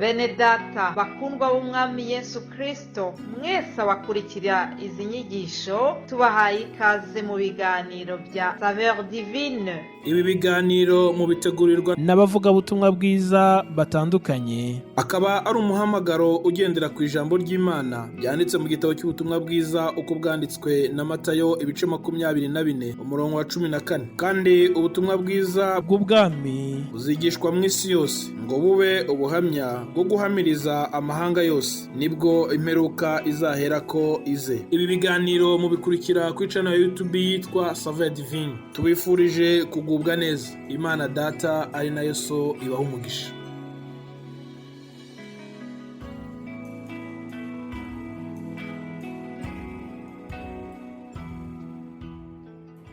Bene data bakundwa b'Umwami Yesu Kristo, mwese abakurikira izi nyigisho, tubahaye ikaze mu biganiro bya Saveur Divine. Ibi biganiro mubitegurirwa n'abavugabutumwa bwiza batandukanye, akaba ari umuhamagaro ugendera ku ijambo ry'Imana ryanditse mu gitabo cy'ubutumwa bwiza uko bwanditswe na Matayo, ibice 24, umurongo wa 14. Kandi ubutumwa bwiza bw'ubwami buzigishwa mu isi yose ngo bube ubuhamya bwo guhamiriza amahanga yose, nibwo imperuka izaherako ize. Ibi biganiro mubikurikira kuri channel ya YouTube yitwa Saveur Divine. Tubifurije kugubwa neza. Imana Data ari nayo So ibaha umugisha.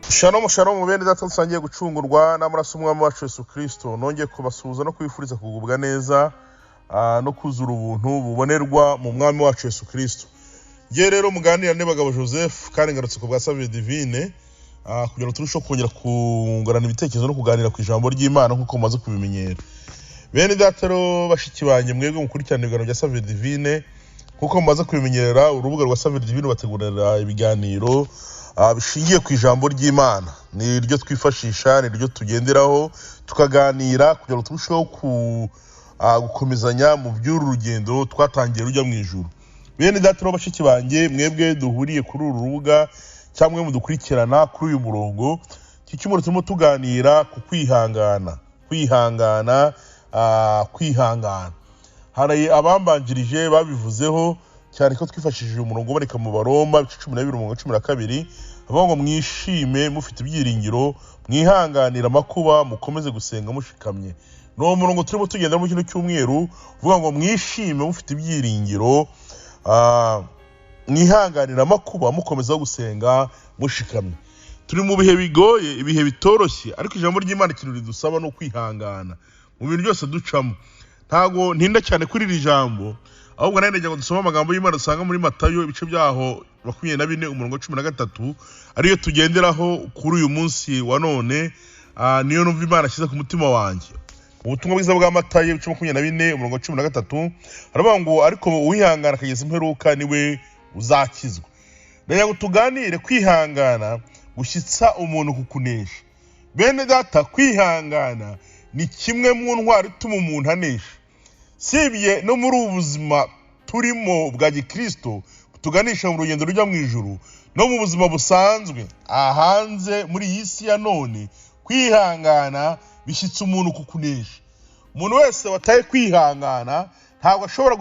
Shalom shalom, bene data dusangiye gucungurwa n'amaraso umwami wacu Yesu Kristo. Nongeye kubasuhuza no kubifuriza kugubwa neza no kuzura ubuntu bubonerwa mu mwami wacu Yesu Kristo. Ngiye rero muganira n'Abagabo Joseph, kandi ngarutse ku bwa Saveur Divine kugira ngo turusheho kongera kungurana ibitekerezo no kuganira ku ijambo ry'Imana nk'uko mumaze kubimenyera. Bene data rero, bashiki banjye, mwebwe mukurikirana ibiganiro bya Saveur Divine, nk'uko mumaze kubimenyera, urubuga rwa Saveur Divine bategurira ibiganiro bishingiye ku ijambo ry'Imana. Ni ryo twifashisha, ni ryo tugenderaho tukaganira kugira ngo turusheho gukomezanya mu by'uru rugendo twatangiye rujya mu ijuru. Bene data rero, bashiki banjye, mwebwe duhuriye kuri uru rubuga cyangwa mudukurikirana kuri uyu murongo, iki cyumweru turimo tuganira ku kwihangana, kwihangana, kwihangana. Hari abambanjirije babivuzeho cyane ko twifashishije umurongo uboneka mu Baroma ibice 12 umurongo 12, avuga ngo mwishime mufite ibyiringiro, mwihanganira amakuba, mukomeze gusenga mushikamye. Ni uwo murongo turimo tugenda mu kino cyumweru, uvuga ngo mwishime mufite ibyiringiro, mwihanganira amakuba, mukomeza gusenga mushikamye. Turi mu bihe bigoye, ibihe bitoroshye, ariko ijambo ry'Imana ikintu ridusaba ni ukwihangana mu bintu byose ducamo. Ntago ntinda cyane kuri iri jambo, ahubwo nayo ndagira ngo dusome amagambo y'Imana dusanga muri Matayo ibice byaho 24 umurongo 13, ariyo tugenderaho kuri uyu munsi wa none. Niyo numva Imana ashyize ku mutima wanjye. Ubutumwa bwiza bwa Matayo ibice 24 umurongo 13 haravuga ngo ariko uwihangana akageza imperuka niwe uzakizwa. Ndagira ngo tuganire kwihangana gushyitsa umuntu ku kunesha. Bene data, kwihangana ni kimwe mu ntwaro ituma umuntu anesha. Sibye no muri ubu buzima turimo bwa gikristo tuganisha mu rugendo rujya mu ijuru, no mu buzima busanzwe ahanze muri iyi si ya none, kwihangana bishyitsa umuntu ku kunesha. Umuntu wese wataye kwihangana ntabwo ashobora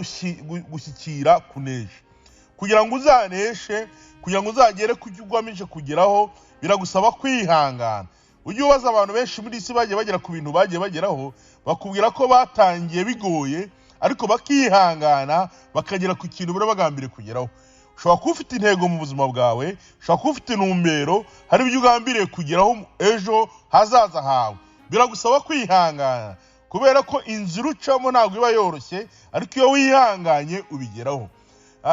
gushyikira kunesha. Kugira ngo uzaneshe, kugira ngo uzagere ku cyo ugamije kugeraho, biragusaba kwihangana. Ujye ubaza abantu benshi muri isi bagiye bagera ku bintu bagiye bageraho, bakubwira ko batangiye bigoye, ariko bakihangana bakagera ku kintu bari bagambiriye kugeraho. Ushobora kuba ufite intego mu buzima bwawe, ushobora kuba ufite intumbero, hari ibyo ugambiriye kugeraho ejo hazaza hawe. Biragusaba kwihangana kubera ko inzira ucamo ntabwo iba yoroshye, ariko iyo wihanganye ubigeraho.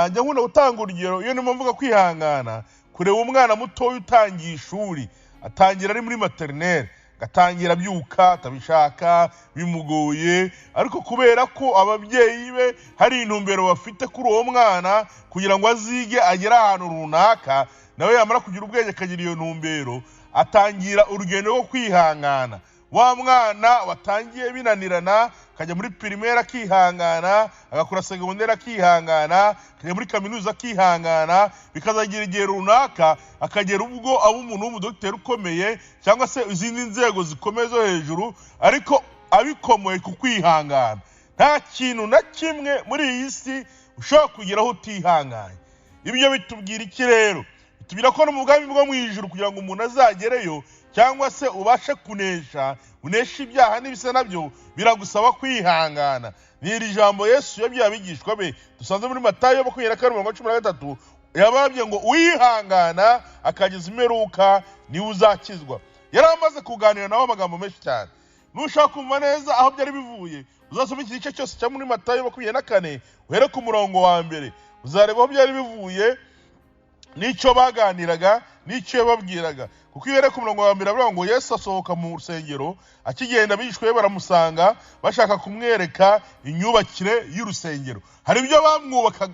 Njya nkunda gutanga urugero iyo ndimo mvuga kwihangana, kureba umwana mutoya utangiye ishuri, atangira ari muri materineri, agatangira abyuka atabishaka, bimugoye, ariko kubera ko ababyeyi be hari intumbero bafite kuri uwo mwana kugira ngo azige agere ahantu runaka, nawe yamara kugira ubwenge akagira iyo ntumbero, atangira urugendo rwo kwihangana. Wa mwana watangiye binanirana, akajya muri pirimeri akihangana, agakora segonderi akihangana, akajya muri kaminuza akihangana, bikazagira igihe runaka akagera ubwo aba umuntu w'umudogiteri ukomeye cyangwa se izindi nzego zikomeye zo hejuru, ariko abikomoye ku kwihangana. Nta kintu na kimwe muri iyi si ushobora kugeraho utihanganye. Ibyo bitubwira iki rero? Bitubwira ko no mu bwami bwo mu ijuru, kugira ngo umuntu azagereyo cyangwa se ubashe kunesha, unesha ibyaha n'ibisa nabyo, biragusaba kwihangana. Ni iri jambo Yesu yabwiye abigishwa be dusanze muri Matayo 24 umurongo 13, yababwiye ngo uwihangana akageza imperuka niwe uzakizwa. Yari amaze kuganira nabo amagambo menshi cyane. Nushaka kumva neza aho byari bivuye, uzasome iki gice cyose cya muri Matayo 24 uhere ku murongo wa mbere, uzareba aho byari bivuye n'icyo baganiraga n'icyo yababwiraga. Kuko iyo ku murongo wa mbere avuga ngo Yesu asohoka mu rusengero akigenda, abigishwa be baramusanga bashaka kumwereka imyubakire y'urusengero. Hari ibyo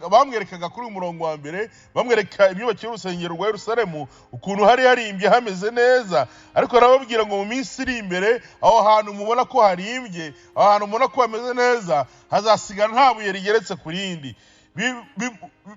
bamwerekaga kuri uyu murongo wa mbere, bamwereka imyubakire y'urusengero rwa Yerusalemu, ukuntu hari harimbye hameze neza. Ariko arababwira ngo mu minsi iri imbere, aho hantu mubona ko harimbye, aho hantu mubona ko hameze neza, hazasigara nta buye rigeretse ku rindi.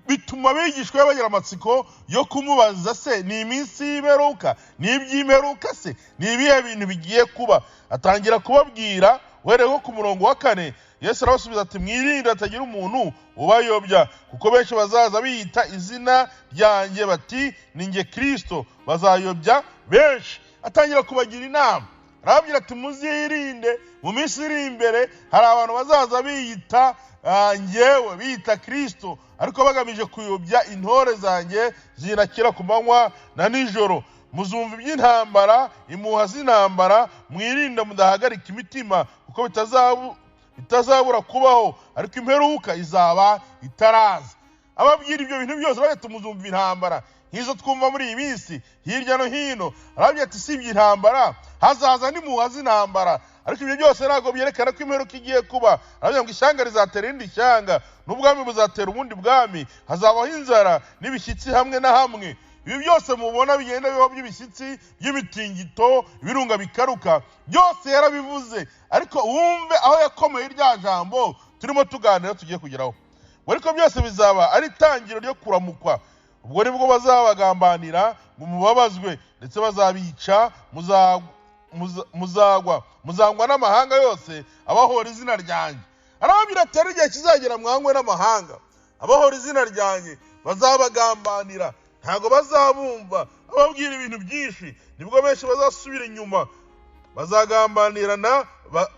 Bituma abigishwa be bagira amatsiko yo kumubaza: se ni iminsi y'imperuka? Ni iby'imperuka se? Ni ibihe bintu bigiye kuba? Atangira kubabwira uhereye nko ku murongo wa 4. Yesu arabasubiza ati: mwirinde hatagira umuntu ubayobya, kuko benshi bazaza biyita izina ryanjye bati ni njye Kristo, bazayobya benshi. Atangira kubagira inama, arababwira ati muzirinde, mu minsi iri imbere hari abantu bazaza biyita njyewe, biyita Kristo, ariko bagamije kuyobya intore zanjye zinakira ku manywa na nijoro. Muzumva iby'intambara, impuha z'intambara, mwirinde mudahagarika imitima, kuko bitazabura kubaho, ariko imperuka izaba itaraza. Ababwira ibyo bintu byose, bati muzumva intambara nk'izo twumva muri iyi minsi hirya no hino. Arababwira ati sibye intambara, hazaza n'impuha z'intambara, ariko ibyo byose ntabwo byerekana ko imperuka igiye kuba. Arababwira ngo ishyanga rizatera irindi shyanga, n'ubwami buzatera ubundi bwami, hazabaho inzara n'ibishyitsi hamwe na hamwe. Ibi byose mubona bigenda bibaho by'ibishyitsi, by'imitingito, ibirunga bikaruka, byose yarabivuze. Ariko wumve aho yakomeye rya jambo turimo tuganira tugiye kugeraho. Ariko byose bizaba ari itangiriro ryo kuramukwa. Ubwo nibwo bazabagambanira ngo mubabazwe, ndetse bazabica, muzagwa muzangwa n'amahanga yose abahora izina ryanjye. Arababwira ati hari igihe kizagera mwangwe n'amahanga abahora izina ryanjye, bazabagambanira, ntabwo bazabumva. Ababwira ibintu byinshi, nibwo benshi bazasubira inyuma, bazagambanirana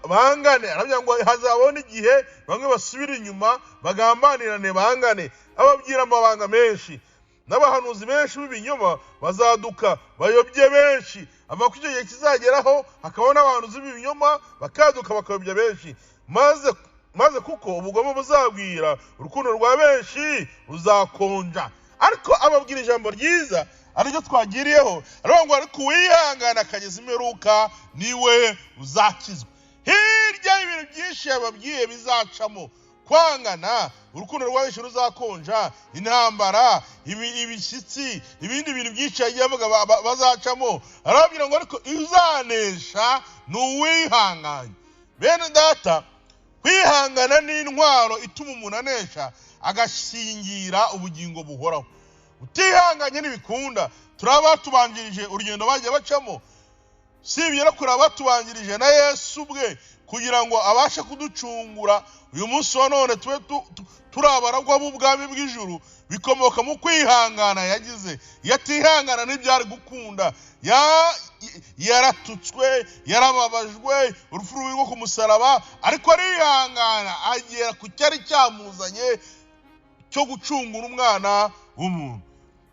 bangane. Arababwira ngo hazabaho n'igihe bamwe basubira inyuma bagambanirane bangane. Ababwira amabanga menshi, n'abahanuzi benshi b'ibinyoma bazaduka bayobye benshi. Avuga ko icyo gihe kizageraho hakabaho n'abahanuzi b'ibinyoma bakaduka bakayobya benshi, maze kuko ubugome buzagwira, urukundo rwa benshi ruzakonja. Ariko ababwira ijambo ryiza ariryo twagiriyeho, aravuga ngo ariko uwihangana akageza imperuka niwe uzakizwa. Hirya y'ibintu byinshi yababwiye bizacamo, kwangana, urukundo rwa benshi ruzakonja, intambara, ibishyitsi, ibindi bintu byinshi yagiye avuga bazacamo. Arababwira ngo ariko uzanesha ni uwihanganye. Bene data, kwihangana ni intwaro ituma umuntu anesha agashingira ubugingo buhoraho. Utihanganye ntibikunda. Turaba tubanjirije urugendo bagiye bacamo, si ibyo no kuraba batubanjirije na Yesu ubwe kugira ngo abashe kuducungura uyu munsi wa none tube turabaragwa b'ubwami bw'ijuru, bikomoka mu kwihangana yagize. Yatihangana ntibyari gukunda, yaratutswe, yarababajwe, urupfu rubi rwo ku musaraba, ariko arihangana agera ku cyari cyamuzanye cyo gucungura umwana w'umuntu.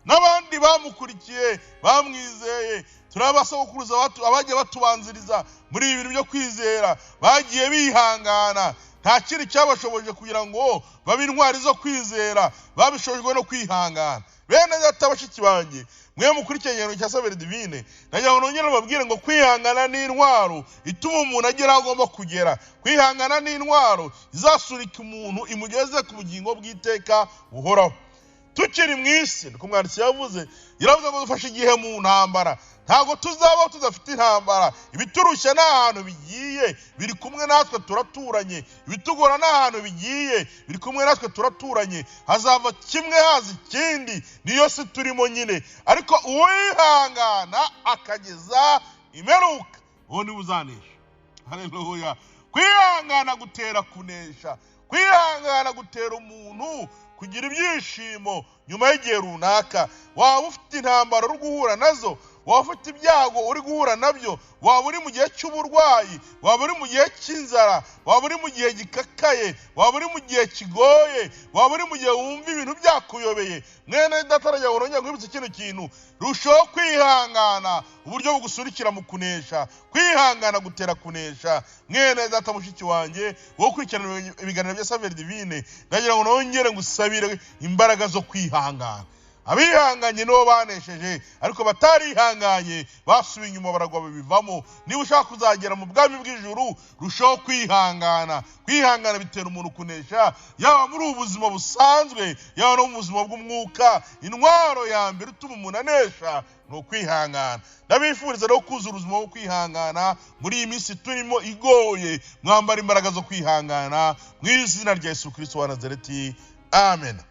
N'abandi bamukurikiye bamwizeye, turabasokuruza abagiye batubanziriza muri ibi bintu byo kwizera, bagiye bihangana. Nta kindi cyabashoboje kugira ngo babe intwari zo kwizera, babishobojwe no kwihangana. Bene data, bashiki banjye, mwe mukurikiye ikiganiro cya Saveur Divine, nagira ngo nongere mbabwire ngo kwihangana ni intwaro ituma umuntu agera aho agomba kugera. Kwihangana ni intwaro izasunika umuntu imugeze ku bugingo bw'iteka buhoraho. Tukiri mu isi, niko umwanditsi yavuze, yaravuze ngo dufashe igihe mu ntambara. Ntabwo tuzabaho tudafite intambara. Ibiturushya ni ahantu bigiye, biri kumwe natwe turaturanye. Ibitugora ni ahantu bigiye, biri kumwe natwe turaturanye. Hazava kimwe haza ikindi, niyo si turimo nyine. Ariko uwihangana akageza imperuka, uwo niwe uzanesha. Haleluya! Kwihangana gutera kunesha, kwihangana gutera umuntu kugira ibyishimo nyuma y'igihe runaka. Waba ufite intambara uri guhura nazo, waba ufite ibyago uri guhura nabyo, waba uri mu gihe cy'uburwayi, waba uri mu gihe cy'inzara, waba uri mu gihe gikakaye, waba uri mu gihe kigoye, waba uri mu gihe wumva ibintu byakuyobeye. Mwene data, aragira ngo nongere nkwibutse kino kintu: rushaho kwihangana, uburyo bugusurikira mu kunesha. Kwihangana gutera kunesha. Mwene data, mushiki wanjye, wowe ukurikirana ibiganiro bya Saveur Divine, ndagira ngo nongere ngusabire imbaraga zo kwihangana. Abihanganye nibo banesheje, ariko batarihanganye basubiye inyuma baragwa babivamo. Niba ushaka kuzagera mu bwami bw'ijuru, rushaho kwihangana. Kwihangana bitera umuntu kunesha, yaba muri ubu buzima busanzwe, yaba no mu buzima bw'umwuka. Intwaro ya mbere ituma umuntu anesha ni ukwihangana. Ndabifuriza no kuzura ubuzima bwo kwihangana muri iyi minsi turimo igoye. Mwambara imbaraga zo kwihangana mu izina rya Yesu Kristo wa Nazareti, amen.